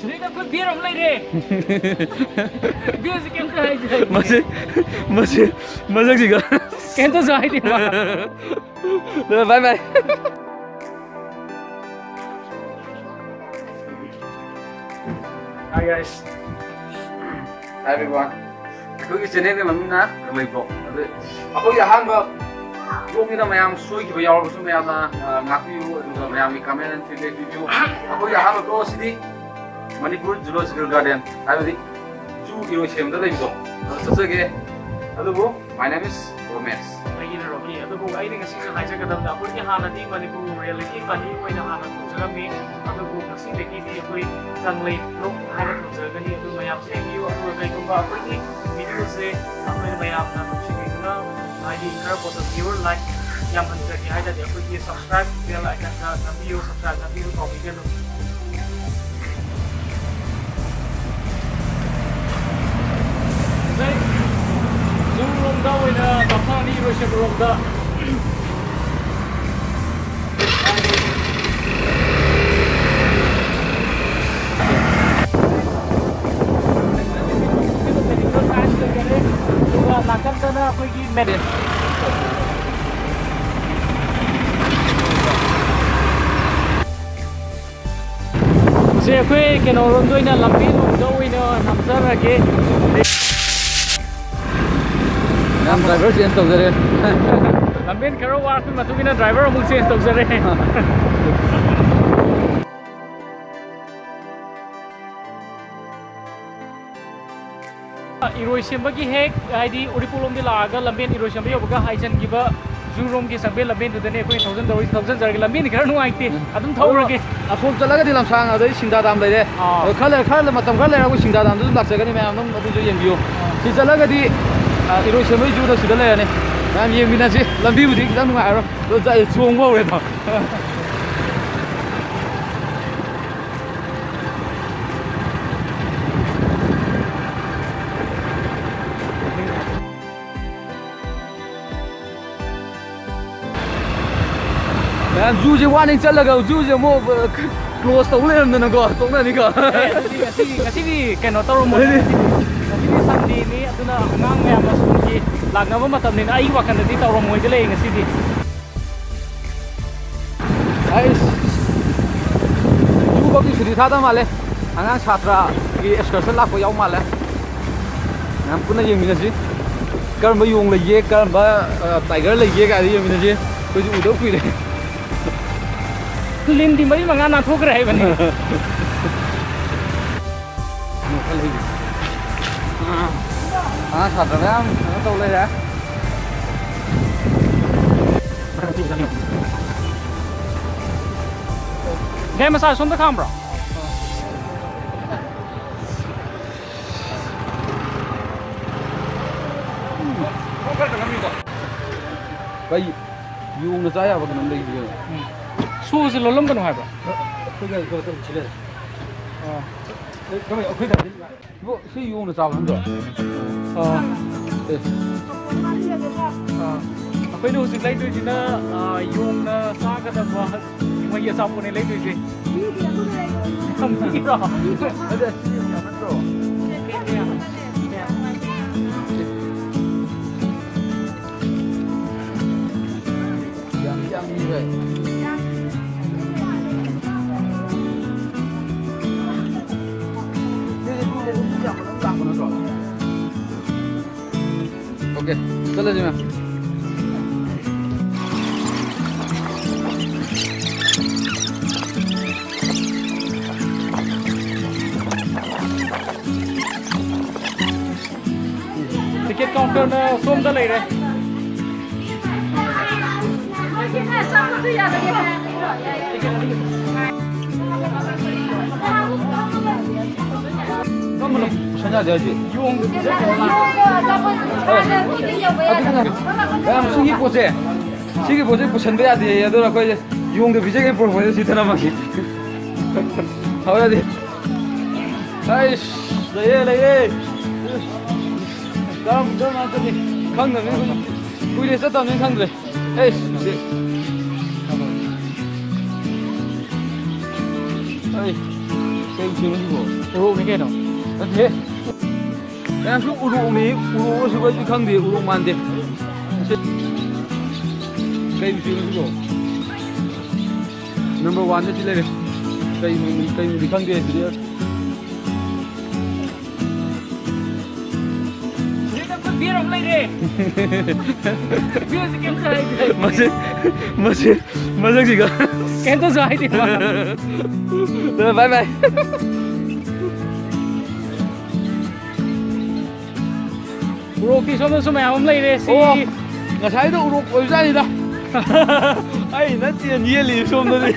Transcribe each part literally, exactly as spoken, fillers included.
ꯁꯤꯗꯩꯗ ꯑꯩꯈꯣꯏ ꯕꯤꯌꯔ ꯑꯃ ꯂꯩꯔꯦ꯫ ꯕꯤꯌꯔꯁꯦ ꯀꯩꯝꯇ ꯍꯥꯏꯗꯦ꯫ ꯃꯁꯤ, ꯃꯁꯤ, ꯃꯁꯛꯁꯤꯒ꯫ ꯀꯩꯝꯇꯁꯨ ꯍꯥꯏꯗꯦ ꯃꯥ꯫ Bye bye. Hi guys. Hi everyone. ꯑꯩꯈꯣꯏꯒꯤ ꯆꯦꯅꯦꯜꯒꯤ ꯃꯃꯤꯡꯅ ꯀꯪꯂꯩ ꯕ꯭ꯂꯣꯛ꯫ ꯑꯗꯨ ꯑꯩꯈꯣꯏꯒꯤ ꯑꯍꯥꯟꯕ ꯕ꯭ꯂꯣꯛꯅꯤꯅ ꯃꯌꯥꯝ ꯁꯣꯏꯈꯤꯕ ꯌꯥꯎꯔꯕꯁꯨ ꯃꯌꯥꯝꯅ, ꯑ, ꯉꯥꯛꯄꯤꯌꯨ, ꯑꯗꯨꯒ ꯃꯌꯥꯝꯒꯤ ꯀꯃꯦꯟ ꯑꯦꯟ ꯐꯤꯗꯕꯦꯛ ꯄꯤꯕꯤꯌꯨ꯫ ꯑꯩꯈꯣꯏꯒꯤ ꯑꯍꯥꯟꯕ ꯕ꯭ꯂꯣꯛ ꯑꯁꯤꯗꯤ ꯃꯅꯤꯄꯨꯔ ꯖꯨꯂꯣꯖꯤꯀꯦꯜ ꯒꯥꯔꯗꯦꯟ, ꯍꯥꯏꯕꯗꯤ ꯖꯨ ꯏꯔꯣꯏꯁꯦꯝꯕꯗ ꯂꯩꯕꯗꯣ, ꯑꯗꯨ ꯆꯠꯆꯒꯦ꯫ ꯑꯗꯨꯕꯨ my name is ꯔꯣꯃꯦꯁ꯫ ꯑꯩꯒꯤꯅ ꯔꯣꯀꯤ꯫ ꯑꯗꯨꯕꯨ ꯑꯩꯅ ꯉꯁꯤꯁꯨ ꯍꯥꯏꯖꯒꯗꯕꯗ, ꯑꯩꯈꯣꯏꯒꯤ ꯍꯥꯟꯅꯗꯤ ꯃꯅꯤꯄꯨꯔ ꯔꯨꯔꯦꯜꯒꯤ ꯐꯅꯤ ꯑꯣꯏꯅ ꯍꯥꯟꯅ ꯊꯣꯟꯖꯔꯝꯃꯤ, ꯑꯗꯨꯕꯨ ꯉꯁꯤꯗꯒꯤꯗꯤ ꯑꯩꯈꯣꯏ ꯀꯪꯂꯩ ꯕ꯭ꯂꯣꯛ ꯍꯥꯏꯅ ꯊꯣꯟꯖꯔꯒꯅꯤ꯫ ꯑꯗꯨ ꯃꯌꯥꯝꯁꯨ ꯌꯦꯡꯕꯤꯌꯨ꯫ ꯑꯗꯨꯒ ꯀꯩꯒꯨꯝꯕ ꯑꯩꯈꯣꯏꯒꯤ ꯚꯤꯗꯤꯑꯣꯁꯦ ꯑꯩꯈꯣꯏꯅ ꯃꯌꯥꯝꯅ ꯅꯨꯡꯁꯤꯕꯤꯗꯨꯅ, ꯍꯥꯏꯗꯤ ꯈꯔ ꯄꯣꯠꯇꯣ ꯚ꯭ꯌꯨ ꯂꯥꯏꯛ ꯌꯥꯝꯍꯟꯖꯒꯦ ꯍꯥꯏ ꯇꯥꯔꯗꯤ, ꯑꯩꯈꯣꯏꯒꯤ ꯁꯕꯁꯀ꯭ꯔꯥꯏꯕ ꯕꯦꯜ ꯑꯥꯏꯀꯟꯗ ꯅꯝꯕꯤꯌꯨ, ꯁꯕꯁꯀ꯭ꯔꯥꯏꯕ ꯅꯝꯕꯤꯌꯨ ꯀꯥꯎꯕꯤꯒꯅꯨ꯫ ꯉꯁꯥꯏ ꯖꯨ ꯔꯣꯝꯗ ꯑꯣꯏꯅ ꯀꯥꯞꯊꯔꯅꯤ, ꯏꯔꯣꯏꯁꯦꯝꯕ ꯔꯣꯝꯗ꯫ ꯑꯗꯨꯒ ꯅꯥꯀꯟꯗꯅ ꯑꯩꯈꯣꯏꯒꯤ ꯃꯦꯗꯤꯟ꯫ ꯁꯦ, ꯑꯩꯈꯣꯏ ꯀꯩꯅꯣꯔꯣꯝꯗ ꯑꯣꯏꯅ, ꯂꯝꯕꯤꯔꯣꯝꯗ ꯑꯣꯏꯅ ꯅꯝꯖꯔꯒꯦ꯫ ꯌꯥꯝ ꯗ꯭ꯔꯥꯏꯚꯔ ꯆꯦꯟꯖ ꯇꯧꯖꯔꯦ꯫ ꯂꯝꯕꯦꯟ ꯈꯔ ꯋꯥꯔꯛꯄꯒꯤ ꯃꯇꯨꯡ ꯏꯟꯅ ꯗ꯭ꯔꯥꯏꯚꯔ ꯑꯃꯨꯛ ꯆꯦꯟꯖ ꯇꯧꯖꯔꯦ꯫ ꯏꯔꯣꯏꯁꯦꯝꯕꯒꯤ ꯍꯦꯛ, ꯍꯥꯏꯗꯤ, ꯎꯔꯤꯄꯣꯛꯂꯣꯝꯗꯤ ꯂꯥꯛꯑꯒ ꯂꯝꯕꯦꯟ ꯏꯔꯣꯏꯁꯦꯝꯕ ꯌꯧꯕꯒ ꯍꯥꯏꯖꯟꯈꯤꯕ ꯖꯨꯔꯣꯝꯒꯤ ꯆꯪꯕꯩ ꯂꯝꯕꯦꯟꯗꯨꯗꯅꯦ ꯑꯩꯈꯣꯏꯅ ꯊꯧꯖꯟꯗꯧꯔꯤ-, ꯊꯧꯖꯟꯖꯔꯒꯦ꯫ ꯂꯝꯕꯦꯟꯗꯤ ꯈꯔ ꯅꯨꯡꯉꯥꯏꯇꯦ, ꯎꯝ꯫ ꯑꯗꯨꯝ ꯊꯧꯔꯒꯦ꯫ ꯑꯁꯣꯝ ꯆꯠꯂꯒꯗꯤ ꯂꯝꯁꯥꯡ, ꯑꯗꯩ ꯁꯤꯡꯗꯥ ꯗꯥꯝ ꯂꯩꯔꯦ꯫ ꯑꯥ꯫ ꯑꯗꯣ ꯈꯔ ꯂꯩꯔ, ꯈꯔ ꯃꯇꯝ ꯈꯔ ꯂꯩꯔꯒ ꯑꯩꯈꯣꯏ ꯁꯤꯡꯗꯥ ꯗꯥꯝꯗ ꯑꯗꯨꯝ ꯂꯥꯛꯆꯒꯅꯤ, ꯃꯌꯥꯝ ꯑꯗꯨꯝ ꯑꯗꯨꯁꯨ ꯌꯦꯡꯕꯤꯌꯨ꯫ ꯑꯥ꯫ ꯁꯤ ꯆꯠꯂꯒꯗꯤ, ꯑ, ꯏꯔꯣꯏꯁꯦꯝꯕꯒꯤ ꯖꯨꯗꯣ ꯁꯤꯗ ꯂꯩꯔꯅꯤ꯫ ꯃꯌꯥꯝ ꯌꯦꯡꯃꯤꯟꯅꯁꯤ꯫ ꯂꯝꯕꯤꯕꯨꯗꯤ ꯈꯤꯇꯪ ꯅꯨꯡꯉꯥꯏꯔꯔꯣꯏ꯫ ꯑꯗꯣ ꯆ-, ꯆꯣꯡꯕ ꯍꯧꯔꯦꯗꯣ꯫ ꯖꯨꯁꯦ ꯋꯥꯅ ꯆꯠꯂꯒ ꯖꯨꯁꯦ ꯑꯃꯨꯛ, ꯑ, ꯀ꯭ꯂꯣꯖ ꯇꯧ ꯂꯩꯔꯝꯗꯅꯀꯣ, ꯇꯣꯛꯅꯅꯤꯀꯣ꯫ ꯑꯦ, ꯑꯗꯨꯗꯤ ꯉꯁꯤꯗꯤ, ꯉꯁꯤꯗꯤ ꯀꯩꯅꯣ ꯇꯧꯔꯝꯃꯣꯏ꯫ ꯑꯗꯨꯗꯤ ꯉꯁꯤꯗꯤ ꯁꯟꯗꯦꯅꯤ, ꯑꯗꯨꯅ ꯑꯉꯥꯡ ꯃꯌꯥꯝꯅ ꯁ꯭ꯀꯨꯜꯒꯤ ꯂꯥꯛꯅꯕ ꯃꯇꯝꯅꯤꯅ ꯑꯩꯒꯤ ꯋꯥꯈꯜꯗꯗꯤ ꯇꯧꯔꯝꯃꯣꯏꯗ ꯂꯩ ꯉꯁꯤꯗꯤ꯫ ꯑꯩꯁ, ꯖꯨ ꯐꯥꯎꯗꯤ ꯁꯨꯇꯤ ꯊꯥꯗꯕ ꯃꯥꯜꯂꯦ꯫ ꯑꯉꯥꯡ ꯁꯥꯇ꯭ꯔꯒꯤ excursion ꯂꯥꯛꯄ ꯌꯥꯎ ꯃꯥꯜꯂꯦ꯫ ꯃꯌꯥꯝ ꯄꯨꯟꯅ ꯌꯦꯡꯃꯤꯟꯅꯁꯤ꯫ ꯀꯔꯝꯕ ꯌꯣꯡ ꯂꯩꯒꯦ, ꯀꯔꯝꯕ, ꯑ, tiger ꯂꯩꯒꯦ ꯀꯥꯏꯗ ꯌꯦꯡꯃꯤꯟꯅꯁꯤ꯫ ꯑꯩꯈꯣꯏꯁꯨ ꯎꯗꯕ ꯀꯨꯏꯔꯦ꯫ ꯂꯤꯟꯗꯤ ꯃꯔꯤ ꯃꯉꯥ ꯅꯥꯟꯊꯣꯛꯈ꯭ꯔꯦ ꯍꯥꯏꯕꯅꯤ꯫ ꯑꯉꯥꯡ ꯁꯥꯇ꯭ꯔ ꯃꯌꯥꯝ ꯀꯩꯅꯣ ꯇꯧ ꯂꯩꯔꯦ꯫ ꯒꯥꯔꯤ ꯃꯆꯥ ꯁꯣꯝꯗ ꯈꯥꯝꯕ꯭ꯔꯣ? ꯀꯩ ꯌꯣꯡꯅ ꯆꯥ ꯌꯥꯕ ꯀꯩꯅꯣꯝ ꯂꯩꯕꯤꯌꯣ꯫ ꯁꯣꯁꯦ ꯂꯣꯜꯂꯝꯒꯅꯨ ꯍꯥꯏꯕ꯭ꯔꯣ? ꯑꯩꯈꯣꯏ ꯒꯥꯔꯤ ꯈꯔ ꯇꯧꯁꯤ ꯂꯩꯔꯦ꯫ ꯑꯥ꯫ ꯑꯦ, ꯀꯃꯥꯏ, ꯑꯩꯈꯣꯏ ꯒꯥꯔꯤ ꯏꯕꯣ, ꯁꯤ ꯌꯣꯡꯅ ꯆꯥꯕ ꯅꯠꯇ꯭ꯔꯣ? ꯑꯥ꯫ ꯑꯦ꯫ ꯑꯥ꯫ ꯑꯩꯈꯣꯏꯅ ꯍꯧꯖꯤꯛ ꯂꯩꯗꯣꯏꯁꯤꯅ, ꯑꯥ, ꯌꯣꯡꯅ ꯆꯥꯒꯗꯕ ꯃꯣꯏꯒꯤ ꯑꯆꯥꯄꯣꯠꯅꯦ ꯂꯩꯗꯣꯏꯁꯦ꯫ ꯊꯝꯕꯤꯔꯣ? ꯅꯠꯇꯦ, ꯁꯤ ꯌꯣꯡ ꯅꯠꯇ꯭ꯔꯣ? ꯌꯥꯝ ꯌꯥꯝꯃꯤꯍꯦ꯫ ꯁꯤꯗꯤ ꯃꯤ ꯂꯩꯕ ꯃꯤ ꯌꯥꯝꯕ ꯑꯗꯨꯝ ꯂꯥꯛꯄ ꯅꯠꯇ꯭ꯔꯣ? OK, ꯆꯠꯂꯁꯤ ꯃꯌꯥꯝ꯫ Ticket counterꯅ ꯁꯣꯝꯗ ꯂꯩꯔꯦ꯫ ꯀꯔꯝꯕꯅꯣ ꯄꯨꯁꯟ ꯌꯥꯗꯦ ꯍꯥꯏꯁꯦ? ꯃꯌꯥꯝ, ꯁꯤꯒꯤ ꯄꯣꯠꯁꯦ, ꯁꯤꯒꯤ ꯄꯣꯠꯁꯦ ꯄꯨꯁꯟꯕ ꯌꯥꯗꯦ, ꯑꯗꯨꯅ ꯑꯩꯈꯣꯏꯁꯦ ꯌꯣꯡꯗ ꯄꯤꯖꯒꯦ ꯄꯨꯔꯛꯄꯁꯦ ꯁꯤ ꯊꯅꯝꯃꯒꯦ꯫ ꯍꯥꯎ ꯌꯥꯗꯦ꯫ ꯑꯩꯁ, ꯂꯩꯔꯦ, ꯂꯩꯔꯦ꯫ ꯀꯔꯝ, ꯀꯔꯝ ꯀꯥꯟ ꯆꯠꯅꯤ? ꯈꯪꯗꯕꯅꯤꯅ ꯑꯩꯈꯣꯏꯁꯨ꯫ ꯀꯨꯏꯔꯦ ꯆꯠꯇꯕꯅꯤꯅ ꯈꯪꯗ꯭ꯔꯦ꯫ ꯑꯩꯁ, ꯁꯤ꯫ ꯑꯩ ꯀꯩ ꯎꯆꯦꯛꯅꯣ ꯁꯤꯕꯣ? ꯎꯔꯣꯛꯅꯤ ꯀꯩꯅꯣ꯫ ꯅꯠꯇꯦ꯫ ꯃꯌꯥꯝꯁꯨ ꯎꯔꯣꯛꯅꯤ, ꯎꯔꯣꯛꯂꯁꯨ ꯑꯩꯗꯤ ꯈꯪꯗꯦ, ꯎꯔꯣꯛ ꯃꯥꯟꯗꯦ꯫ ꯁꯤ ꯀꯩ ꯎꯆꯦꯛꯅꯣ ꯁꯤꯕꯣ? ꯅꯝꯕꯔ ꯋꯥꯟꯗ ꯁꯤ ꯂꯩꯔꯦ꯫ ꯀꯩ, ꯀꯩꯅꯣꯗꯤ ꯈꯪꯗꯦ ꯁꯤꯗꯤ꯫ ꯁꯤꯗ ꯑꯩꯈꯣꯏ ꯕꯤꯌꯔ ꯑꯃ ꯂꯩꯔꯦ꯫ ꯕꯤꯌꯔꯁꯤ ꯀꯩꯝꯇ ꯍꯥꯏꯗꯦ꯫ ꯃꯁꯤ, ꯃꯁꯤ, ꯃꯁꯛꯁꯤꯒ꯫ ꯀꯩꯝꯇꯁꯨ ꯍꯥꯏꯗꯦ ꯃꯥ꯫ ꯕꯥꯏ ꯕꯥꯏ꯫ ꯎꯔꯣꯛꯇꯤ ꯁꯣꯝꯗꯁꯨ ꯃꯌꯥꯝ ꯑꯃ ꯂꯩꯔꯦ꯫ ꯁꯤ ꯑꯣ, ꯉꯁꯥꯏꯗꯣ ꯎꯔꯣꯛ ꯑꯣꯏꯕꯖꯥꯠꯅꯤꯗ꯫ ꯑꯩ ꯅꯠꯇꯦ ꯌꯦꯜꯂꯤ ꯁꯣꯝꯗꯗꯤ꯫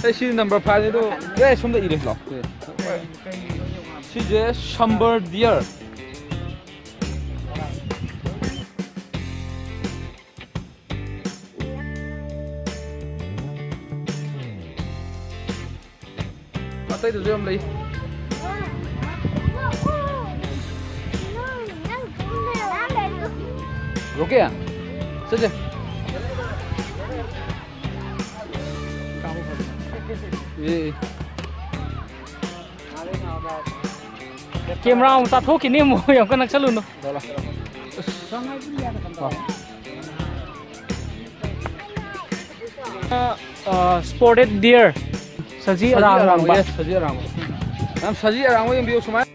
ꯑꯩ ꯁꯤ ꯅꯝꯕꯔ ꯐꯥꯏꯚꯅꯦ ꯑꯗꯣ꯫ ꯑꯦ, ꯁꯣꯝꯗ ꯏꯔꯦ ꯂꯥꯎ꯫ ꯁꯤꯁꯦ ꯁꯝꯕꯔ ꯗꯤꯌꯔ꯫ ꯑꯇꯩꯗꯁꯨ ꯌꯥꯝ ꯂꯩ꯫ ꯔꯣꯀꯦ, ꯆꯠꯁꯦ꯫ ꯑꯦ, ꯑꯦ꯫ ꯀꯦꯃꯦꯔꯥ ꯑꯃꯨꯛ ꯆꯥꯊꯣꯛꯈꯤꯅꯤ ꯑꯃꯨꯛ, ꯌꯥꯝ ꯀꯟꯅ ꯅꯛꯁꯜꯂꯨꯅꯨ꯫ ꯂꯥꯎ, ꯂꯥꯎ꯫ ꯑ, ꯑ, spotted deer꯫ ꯁꯖꯤ ꯁꯖꯤ ꯑꯔꯥꯡꯕ꯫ ꯑꯔꯥꯡꯕ, yes, ꯁꯖꯤ ꯑꯔꯥꯡꯕ꯫ ꯃꯌꯥꯝ ꯁꯖꯤ ꯑꯔꯥꯡꯕ ꯌꯦꯡꯕꯤꯌꯨ ꯁꯨꯃꯥꯏꯅ꯫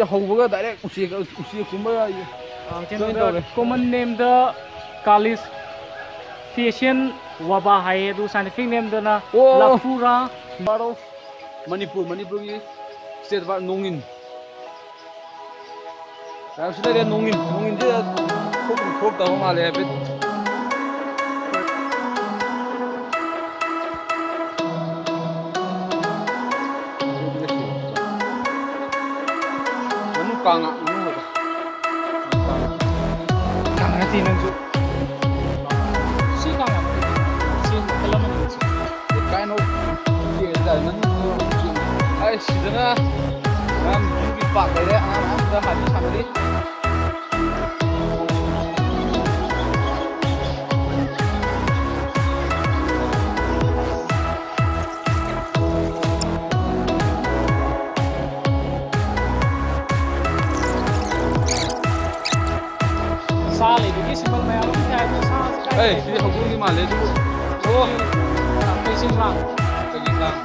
ꯍꯧꯕꯒ ꯗꯥꯏꯔꯦꯛ ꯎꯆꯦꯛ, ꯎꯆꯦꯛꯀꯨꯝꯕ ꯑ, join ꯀꯩꯅꯣꯗ ꯇꯧꯔꯦ꯫ Common nameꯗ Calyx Phaeaceae wabba ꯍꯥꯏꯌꯦ, ꯑꯗꯨ scientific nameꯗꯅ ꯑꯣ꯫ Laphura. ꯃꯅꯤꯄꯨꯔ, ꯃꯅꯤꯄꯨꯔꯒꯤ state bird ꯅꯣꯡꯏꯟ꯫ ꯌꯥꯝꯁꯨ ꯂꯩꯔꯦ, ꯅꯣꯡꯏꯟ, ꯅꯣꯡꯏꯟꯁꯦ ꯊꯣꯛ-, ꯊꯣꯛꯇꯕ ꯃꯥꯜꯂꯦ ꯍꯥꯏꯐꯦꯠ꯫ ꯃꯅꯨꯡ ꯀꯥꯡꯉ, ꯃꯅꯨꯡ ꯑꯣꯏꯕ꯫ ꯀꯥꯡꯉ ꯅꯠꯇꯦ ꯅꯪꯁꯨ꯫ ꯁꯤ ꯀꯥꯡꯉ ꯅꯠꯇꯦ꯫ ꯁꯤ ꯃꯈꯜ ꯑꯃꯅꯤ ꯁꯤ꯫ What kind of ꯎꯆꯦꯛ ꯍꯥꯏꯇꯥꯔꯦ? ꯃꯅꯨꯡꯗ ꯎꯆꯦꯛ꯫ ꯑꯩ ꯁꯤꯗꯅ ꯃꯌꯥꯝ ꯌꯨꯝꯒꯤ park ꯂꯩꯔꯦ꯫ ꯑꯉꯥꯡ ꯃꯌꯥꯝ ꯁꯤꯗ ꯍꯥꯏꯕꯤ ꯁꯥꯟꯅꯔꯤ꯫ ꯁꯥ ꯂꯩꯕꯒꯤ symbol ꯃꯌꯥꯝ ꯑꯃ ꯊꯥꯏ, ꯑꯗꯣ ꯁꯥꯁꯦ ꯀꯥꯏ ꯑꯦ, ꯂꯩꯒꯦ? ꯁꯤꯗꯤ ꯍꯧꯗꯣꯡꯒꯤ ꯃꯥꯜꯂꯦ ꯑꯗꯨꯕꯨ꯫ ꯑꯣ꯫ ꯀꯩꯁꯤꯡ ꯂꯥꯡ꯫ ꯀꯩꯁꯤꯡ ꯂꯥꯡ꯫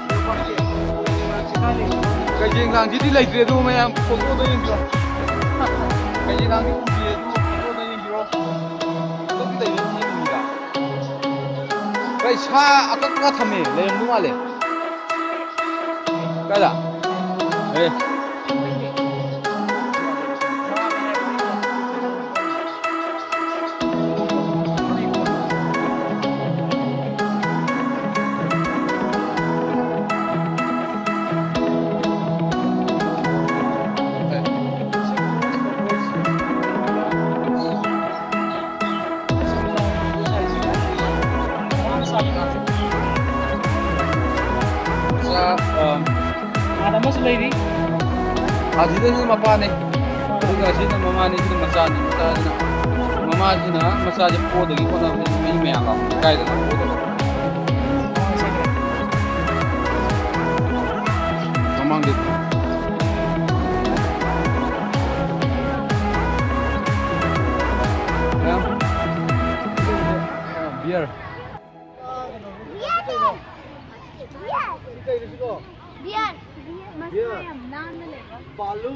ꯀꯩꯁꯤꯡ ꯂꯥꯡꯁꯤꯗꯤ ꯂꯩꯇ꯭ꯔꯦ ꯑꯗꯨ ꯃꯌꯥꯝ ꯐꯣꯇꯣꯗ ꯌꯦꯡꯕꯤꯔꯣ꯫ ꯀꯩꯁꯤꯡ ꯂꯥꯡꯗꯤ ꯎꯗ꯭ꯔꯤ ꯑꯗꯨ ꯐꯣꯇꯣꯗ ꯌꯦꯡꯕꯤꯔꯣ꯫ ꯑꯗꯨꯝ ꯂꯩꯔꯦ ꯌꯦꯡꯉꯤꯗ꯫ ꯀꯩ ꯁꯥ ꯑꯀꯛꯄ ꯊꯝꯃꯦ, ꯂꯩꯔꯝꯗꯧ ꯃꯥꯜꯂꯦ꯫ ꯀꯥꯏꯗ? ꯑꯦ꯫ ꯃꯆꯥ, ꯑ, ꯑꯥꯗ ꯑꯃꯁꯨ ꯂꯩꯔꯤ꯫ ꯑꯁꯤꯗꯁꯤꯅ ꯃꯄꯥꯅꯤ꯫ ꯑꯗꯨꯒ ꯑꯁꯤꯅ ꯃꯃꯥꯅꯤ, ꯑꯁꯤꯅ ꯃꯆꯥꯅꯤ꯫ ꯃꯆꯥꯁꯤꯅ, ꯃꯃꯥꯁꯤꯅ ꯃꯆꯥꯁꯦ ꯄꯣꯗꯒꯤ ꯍꯣꯠꯅꯕꯗ ꯃꯤ ꯃꯌꯥꯝ ꯂꯥꯛꯄ ꯀꯥꯏꯗꯅ ꯄꯣꯗꯕ꯫ ꯃꯃꯥꯡꯗ꯫ ꯃꯌꯥꯝ꯫ Bear꯫ ꯕꯤꯌꯔ꯫ ꯕꯤꯌꯔ꯫ ꯃꯁꯥ ꯌꯥꯝ ꯅꯥꯟꯅ ꯂꯩꯕ꯫ ꯕꯥꯂꯨ꯫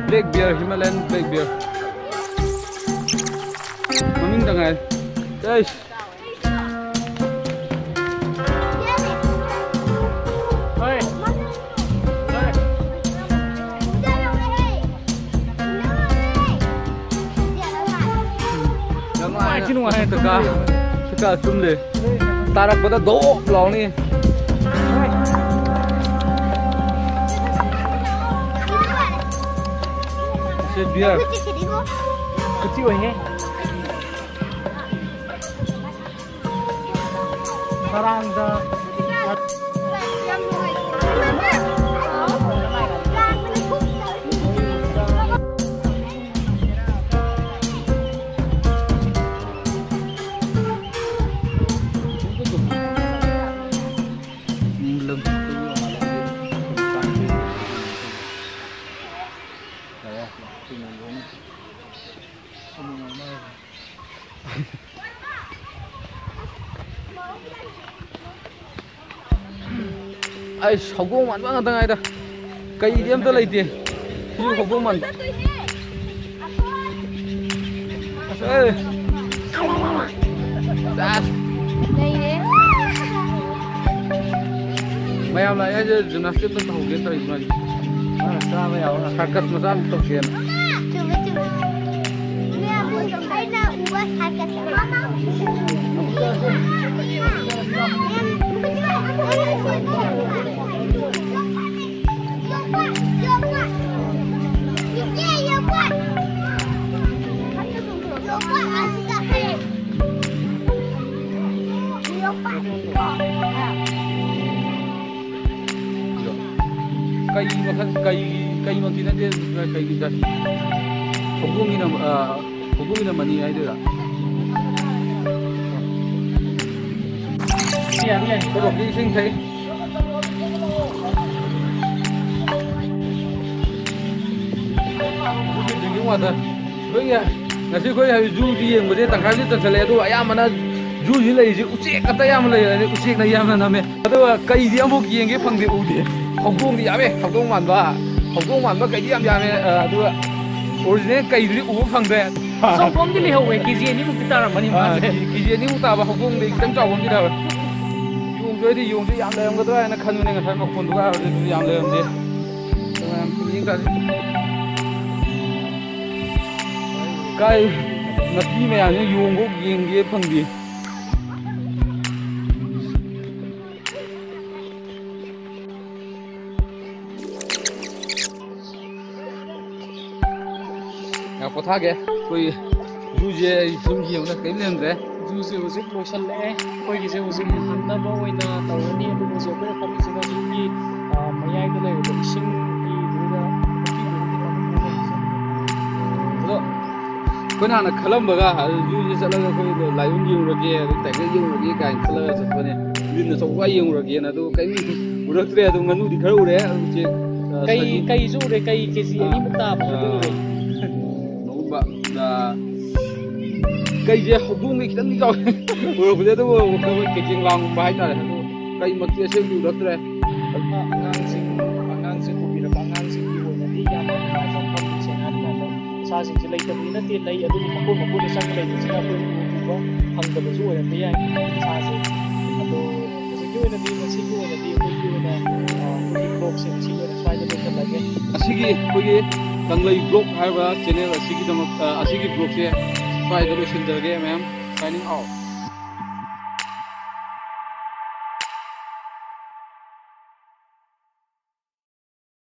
Black bear, Himalayan black bear. ꯃꯃꯤꯡꯗ ꯉꯥꯏ꯫ ꯑꯩꯁ꯫ ꯍꯣꯏ꯫ ꯍꯣꯏ꯫ ꯌꯥꯝ ꯅꯨꯡꯉꯥꯏ, ꯊꯤ ꯅꯨꯡꯉꯥꯏ꯫ ꯁꯤꯀꯥ, ꯁꯤꯀꯥ ꯆꯨꯝꯂꯦ꯫ ꯇꯥꯔꯛꯄꯗ ꯗꯣꯞ ꯂꯥꯎꯅꯤ꯫ ꯁꯤ ꯕꯤꯌꯔ꯫ ꯈꯨꯆꯤ ꯑꯣꯏꯍꯦ꯫ ꯀꯔꯥꯡꯗ ꯑꯩ ꯁꯧꯒꯣꯡ ꯃꯥꯟꯕ ꯉꯥꯛꯇ ꯉꯥꯏꯗ꯫ ꯀꯩꯗꯤ ꯑꯝꯇ ꯂꯩꯇꯦ꯫ ꯁꯤꯁꯨ ꯍꯧꯗꯣꯡ ꯃꯥꯟꯕ꯫ ꯑꯦ꯫ ꯆꯥꯁ꯫ ꯂꯩꯔꯦ꯫ ꯃꯌꯥꯝ ꯂꯥꯛꯑꯦ ꯍꯥꯏꯁꯦ ꯖꯤꯝꯅꯥꯁꯇꯤꯛ ꯑꯝꯇ ꯇꯧꯍꯧꯒꯦꯅ ꯇꯧꯔꯤꯅꯤ ꯃꯥꯒꯤ꯫ ꯃꯥꯅ ꯆꯥꯕ ꯌꯥꯕ ꯉꯥꯛꯇ꯫ ꯁꯔꯀꯁ ꯃꯆꯥ ꯑꯝꯇ ꯇꯧꯒꯦꯅ꯫ ꯆꯨꯝꯃꯦ, ꯆꯨꯝꯃꯦ꯫ ꯃꯌꯥꯝ ꯑꯩꯅ ꯎꯕ ꯁꯔꯀꯁ ꯑꯃ꯫ ꯃꯌꯥꯝ ꯀꯩ ꯃꯈꯜ, ꯀꯩ, ꯀꯩꯃꯛꯇꯤ ꯅꯠꯇꯦ, ꯀꯩꯒꯤ ꯖꯥꯇꯤ? ꯍꯧꯗꯣꯡꯒꯤꯅ, ꯑ, ꯍꯧꯗꯣꯡꯒꯤꯅ ꯃꯅꯤ ꯍꯥꯏꯗꯣꯏꯔꯥ? ꯌꯥꯅꯤ, ꯌꯥꯅꯤ꯫ ꯀꯣꯔꯣꯛꯀꯤ ꯏꯁꯤꯡ ꯊꯛꯏ꯫ Drinking water꯫ ꯑꯩꯈꯣꯏꯒꯤ ꯉꯁꯤ ꯑꯩꯈꯣꯏ ꯍꯧꯖꯤꯛ ꯖꯨꯁꯤ ꯌꯦꯡꯕꯁꯦ ꯇꯪꯈꯥꯏꯗꯤ ꯆꯟꯁꯜꯂꯛꯑꯦ, ꯑꯗꯨꯒ ꯑꯌꯥꯝꯕꯅ ꯖꯨꯁꯤ ꯂꯩꯔꯤꯁꯦ ꯎꯆꯦꯛ ꯉꯥꯛꯇ ꯌꯥꯝꯅ ꯂꯩꯔꯦ, ꯎꯆꯦꯛꯅ ꯌꯥꯝꯅ ꯅꯝꯃꯦ꯫ ꯑꯗꯨꯒ ꯀꯩꯗꯤ ꯑꯃꯨꯛ ꯌꯦꯡꯒꯦ ꯐꯪꯗꯦ, ꯎꯗꯦ꯫ ꯍꯧꯗꯣꯡꯗꯤ ꯌꯥꯝꯃꯦ, ꯍꯧꯗꯣꯡ ꯃꯥꯟꯕ, ꯍꯧꯗꯣꯡ ꯃꯥꯟꯕ ꯀꯩꯗꯤ ꯌꯥꯝ ꯌꯥꯝꯃꯦ꯫ ꯑ, ꯑꯗꯨꯒ ꯑꯣꯔꯤꯖꯤꯅꯦꯜ ꯀꯩꯗꯨꯗꯤ ꯎꯕ ꯐꯪꯗ꯭ꯔꯦ꯫ ꯑꯆꯧꯕ ꯑꯃꯗꯤ ꯂꯩꯍꯧꯋꯦ, ꯀꯦ ꯖꯤ ꯑꯅꯤꯃꯨꯛꯇꯤ ꯇꯥꯔꯝꯃꯅꯤ ꯑ, ꯃꯥꯁꯦ꯫ ꯀꯦ ꯖꯤ, ꯀꯦ ꯖꯤ ꯑꯅꯤꯃꯨꯛ ꯇꯥꯕ ꯍꯧꯗꯣꯡꯗꯤ ꯈꯤꯇꯪ ꯆꯥꯎꯕ ꯑꯃꯗꯤ ꯂꯩꯍꯧꯋꯦ꯫ ꯌꯣꯡꯁꯨ, ꯑꯩꯗꯤ ꯌꯣꯡꯁꯨ ꯌꯥꯝ ꯂꯩꯔꯝꯒꯗ꯭ꯔꯥ ꯍꯥꯏꯅ ꯈꯟꯕꯅꯦ ꯉꯁꯥꯏ ꯃꯈꯣꯟꯗꯨꯒ ꯍꯥꯏꯔꯨꯔꯗꯤ, ꯑꯗꯨꯗꯤ ꯌꯥꯝ ꯂꯩꯔꯝꯗꯦ꯫ ꯃꯌꯥꯝ ꯌꯦꯡ ꯇꯥꯁꯤ꯫ ꯀꯥꯏ ꯅꯥꯄꯤ ꯃꯌꯥꯝꯁꯤ ꯌꯣꯡꯕꯨ ꯌꯦꯡꯒꯦ ꯐꯪꯗꯦ꯫ ꯉꯥꯏꯈꯣ, ꯄꯣꯊꯥꯒꯦ꯫ ꯑꯩꯈꯣꯏ ꯖꯨꯁꯦ ꯑꯩ ꯁꯨꯝ ꯌꯦꯡꯕꯗ ꯀꯔꯤꯝ ꯂꯩꯔꯝꯗ꯭ꯔꯦ꯫ ꯖꯨꯁꯦ ꯍꯧꯖꯤꯛ ꯂꯣꯏꯁꯜꯂꯛꯑꯦ꯫ ꯑꯩꯈꯣꯏꯒꯤꯁꯦ ꯍꯧꯖꯤꯛ ꯍꯟꯅꯕ ꯑꯣꯏꯅ ꯇꯧꯔꯅꯤ꯫ ꯑꯗꯨꯒ ꯍꯧꯖꯤꯛ ꯑꯩꯈꯣꯏꯅ ꯐꯝꯃꯤꯁꯤꯅ ꯖꯨꯒꯤ, ꯑ, ꯃꯌꯥꯏꯗ ꯂꯩꯔꯤꯕ ꯏꯁꯤꯡꯒꯤꯗꯨꯗ, ꯄꯨꯈ꯭ꯔꯤꯗꯨꯗ ꯐꯝꯃꯤꯁꯦ꯫ ꯑꯗꯣ ꯑꯩꯈꯣꯏꯅ ꯍꯥꯟꯅ ꯈꯜꯂꯝꯕꯒ, ꯑꯗꯨ ꯖꯨꯁꯦ ꯆꯠꯂꯒ ꯑꯩꯈꯣꯏ ꯂꯥꯏꯑꯣꯟ ꯌꯦꯡꯉꯨꯔꯒꯦ, ꯑꯗꯩ ꯇꯥꯏꯒꯔ ꯌꯦꯡꯉꯨꯔꯒꯦ ꯀꯥꯏꯅ ꯈꯜꯂꯒ ꯆꯠꯄꯅꯦ꯫ ꯌꯨꯝꯗ ꯆꯧꯋꯥ ꯌꯦꯡꯉꯨꯔꯒꯦꯅ, ꯑꯗꯨ ꯀꯔꯤꯝ ꯎꯔꯛꯇ꯭ꯔꯦ꯫ ꯑꯗꯨ ꯉꯥꯅꯨꯗꯤ ꯈꯔ ꯎꯔꯦ꯫ ꯑꯗꯨ ꯎꯆꯦꯛ, ꯑ, ꯀꯩ, ꯁꯖꯤ-, ꯀꯩꯁꯨ ꯎꯔꯦ, ꯀꯩ ꯀꯦ ꯖꯤ ꯑꯥ, ꯑꯅꯤꯃꯨꯛ ꯇꯥꯕꯗꯨꯗꯤ ꯑꯥ, ꯎꯔꯦ꯫ ꯅꯣꯡꯒꯨꯝꯕ, ꯑ, ꯀꯩꯁꯦ ꯍꯧꯗꯣꯡꯗꯤ ꯈꯤꯇꯪꯗꯤ ꯆꯥꯎꯋꯦ꯫ ꯎꯔꯛꯄꯗꯤ ꯑꯗꯨꯕꯨ ꯑꯩꯈꯣꯏ ꯀꯦꯖꯦꯡ ꯂꯥꯡꯒꯨꯝꯕ ꯍꯥꯏꯇꯥꯔꯦ꯫ ꯑꯗꯨ ꯀꯩꯃꯛꯇꯤ ꯑꯁꯦꯡꯕꯗꯤ ꯎꯔꯛꯇ꯭ꯔꯦ꯫ ꯑꯗꯨꯅ ꯑꯉꯥꯡꯁꯤꯡ, ꯑꯉꯥꯡꯁꯤꯡ ꯄꯨꯕꯤꯔꯛꯄ ꯑꯉꯥꯡꯁꯤꯡꯒꯤ ꯑꯣꯏꯅꯗꯤ ꯌꯥꯝꯅ ꯅꯨꯡꯉꯥꯏꯕ ꯃꯐꯝꯅꯤ꯫ ꯁꯦꯡꯅ ꯍꯥꯏꯔꯀꯥꯟꯗ ꯁꯥꯁꯤꯡꯁꯦ ꯂꯩꯇꯕꯗꯤ ꯅꯠꯇꯦ, ꯂꯩ, ꯑꯗꯨꯕꯨ ꯃꯈꯣꯏ ꯃꯈꯣꯏꯗ ꯆꯪꯕ ꯂꯩꯕꯁꯤꯅ ꯑꯩꯈꯣꯏ ꯎꯕ ꯐꯪꯗꯕꯁꯨ ꯑꯣꯏꯔꯝꯕ ꯌꯥꯏ ꯁꯥꯁꯦ꯫ ꯑꯗꯣ ꯍꯧꯖꯤꯛꯀꯤ ꯑꯣꯏꯅꯗꯤ, ꯉꯁꯤꯒꯤ ꯑꯣꯏꯅꯗꯤ ꯑꯩꯈꯣꯏꯒꯤ ꯑꯣꯏꯅ, ꯑ, ꯑꯩꯈꯣꯏꯒꯤ vlogꯁꯦ ꯉꯁꯤꯒꯤ ꯑꯣꯏꯅ ꯁ꯭ꯋꯥꯏꯗ ꯂꯣꯏꯁꯤꯜꯂꯒꯦ꯫ ꯑꯁꯤꯒꯤ ꯑꯩꯈꯣꯏꯒꯤ ꯀꯪꯂꯩ vlog ꯍꯥꯏꯔꯤꯕ channel ꯑꯁꯤꯒꯤꯗꯃꯛ, ꯑ, ꯑꯁꯤꯒꯤ vlogꯁꯦ ꯁ꯭ꯋꯥꯏꯗ ꯂꯣꯏꯁꯤꯟꯖꯔꯒꯦ, ꯃꯌꯥꯝ꯫ Signing out.